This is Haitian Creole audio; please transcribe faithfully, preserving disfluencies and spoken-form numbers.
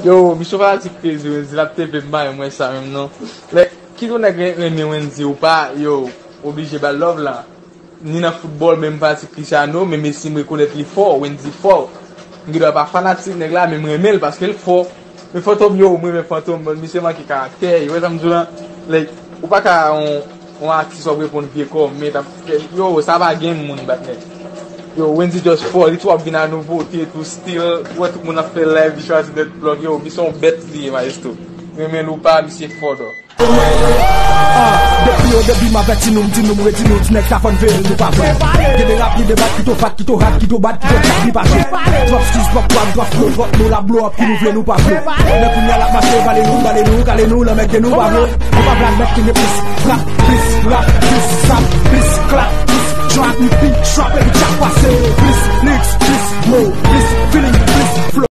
Yo, misye fanatik Crazy Wendy, l ap T V m pa renmen sa menm non. Like, kit ou nèg ren- renmen Wendy ou pa, yo, oblije ba l love la. Ni nan foutbòl, menm fanatik Cristiano, men Messi m rekonèt li fò, Wendy fò. M gen dwa pa fanatik nèg la, men m renmen l paske l fò. Men Fantom, yo, m renmen Fantom, bon, misye manke karaktè, yo, wè sa m di w lan? Like, ou pa ka yon, yon atis w ap reponn vye kòmè, t ap fè, yo, sa pa gen moun bat nèg. Yo, Wendy just fò, li tou ap vin a nouvote, tou still, ou wè tout moun ap fè live, li chwazi Deadblock, yo, misye yon bèt li ye, maestro. Renmen l ou pa, misye fò, dò. Depi o debi m avèti nou, m di nou, m redi nou, ti nèg sa fò n veye, nou pa vle. Gen de rap, gen de bat, kito fat, kito hat, kito bad, kito tchak, li pa vle. Twòp skiz, twòp twag, twòp flow, twòp nou la blow up, ki nou vle, nou pa vle. Men kounye a l ap mache, vale nou, vale nou, kale nou, lanmède nou, pa vle. Nou pa vle admèt ke gen plis frap, plis rap, plis sap, plis klap, plis trap, epi trap, epi tchak pase. Plis licks, plis mo, plis feeling, plis flow.